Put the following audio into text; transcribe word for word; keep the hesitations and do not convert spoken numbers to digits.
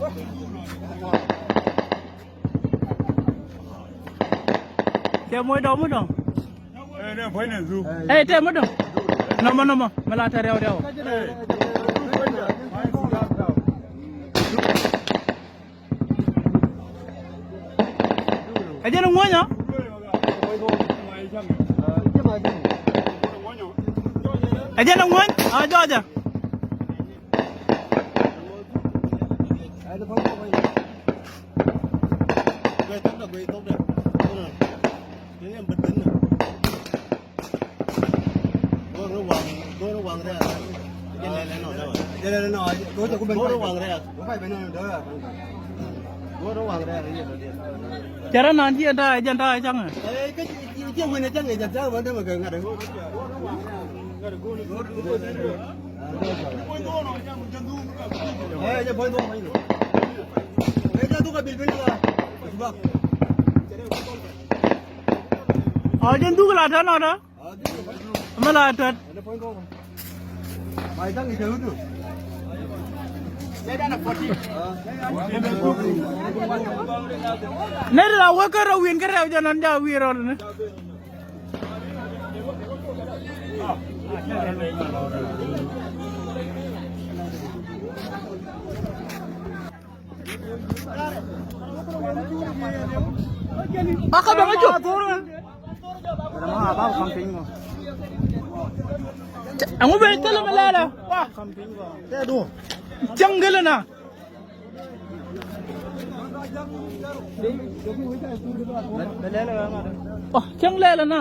Tɛ moc dɔ̱ŋ mi dɔ̱ŋ. Ɛ, tɛ moc dɔ̱ŋ. Nɔmɔ, nɔmɔ. Mi la tɛ riɛw riɛw. Ɛ jɛn ŋuɔ̱ny ɔ? Ɛ jɛn ŋuɔ̱ny? A jɔɔcɛ. Cɛ rɔ nɔn ti jɛn ta̱a̱, jɛn ta̱a̱ cäŋ. Ɔ, jɛn dhuk la tɔ̱ nɔtɔ. Mɛ la tɔt. Nɛy ti la wek kä rɛw wi̱n kä rɛw jɛ nɔn ja wi̱i̱ rɔl ni. Aka bɛ ŋa jok. Ɛŋu bɛ thilɛ mi lɛlɛ. Cäŋ gilɛ na. Ɔ, cäŋ lɛlɛ na.